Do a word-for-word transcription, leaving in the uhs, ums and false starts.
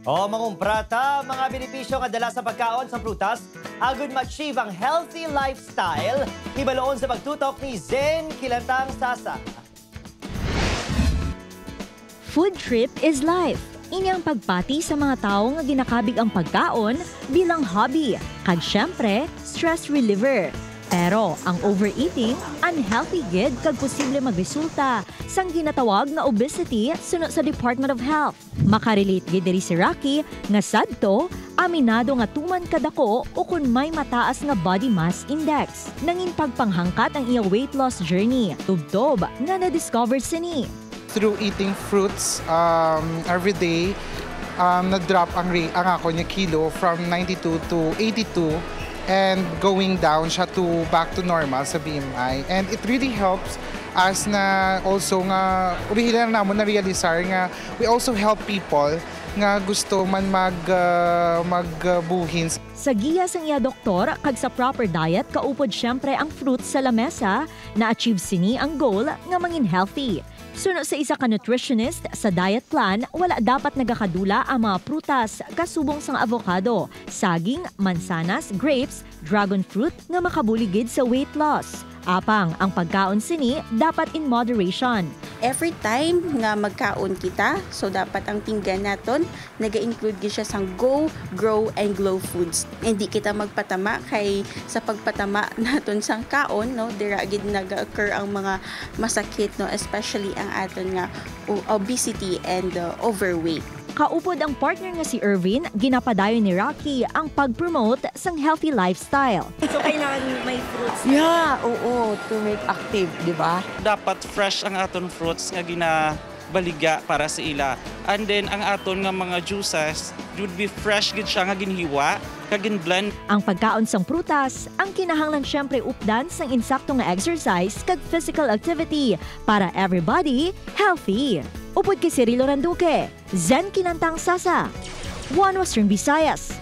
O, mangumpra ta, mga benepisyo nga dala sa pagkaon sa prutas, agud ma-achieve ang healthy lifestyle, hibaloon sa pagtutok ni Zen Kilantang Sasa. Food trip is life. Ini ang pagpati sa mga tawo nga ginakabig ang pagkaon bilang hobby, kag syempre, stress reliever. Pero ang overeating, unhealthy gid kag posible magresulta sang ginatawag nga obesity suno sa Department of Health. Makarelate gid diri si Rocky nga sadto, aminado nga tuman kadako ukon may mataas nga body mass index. Nangin pagpanghangkat ang iya weight loss journey, tubtob nga na-discover sini. Through eating fruits um, every day, um, na-drop ang, rate, ang ako niya kilo from ninety-two to eighty-two and going down siya to back to normal sa B M I. And it really helps us na also nga original namon na-realisar nga we also help people nga gusto man mag uh, magbuhin. Sa giya sang iya doktor kag sa proper diet, kaupod siyempre ang fruits sa lamesa, na-achieve sini ang goal nga mangin healthy. Suno sa isa ka nutritionist, sa diet plan wala dapat nagakadula ang mga prutas kasubong sang avocado, saging, mansanas, grapes, dragon fruit nga makabulig gid sa weight loss. Apang ang pagkaon sini dapat in moderation. Every time nga magkaon kita, so dapat ang pinggan naton naga-include gid siya sang go, grow, and glow foods. Hindi kita magpatama kay sa pagpatama naton sang kaon, no, dira gid naga-occur ang mga masakit, no, especially ang aton nga o- obesity and uh, overweight. Kaupod ang partner nga si Erwin, ginapadayon ni Rocky ang pag-promote sang healthy lifestyle. So, kailangan may fruits. Yeah, oo, to make active, di ba? Dapat fresh ang aton fruits nga ginabaligya para sa ila. And then, ang aton nga mga juices would be fresh gid siya nga ginhiwa, kag gin-blend. Ang pagkaon sang prutas, ang kinahanglan siyempre updan sang insakto nga exercise kag physical activity para everybody healthy. Upod kay Cirilo Randuque, Zen Kinantang Sasa, One Western Visayas.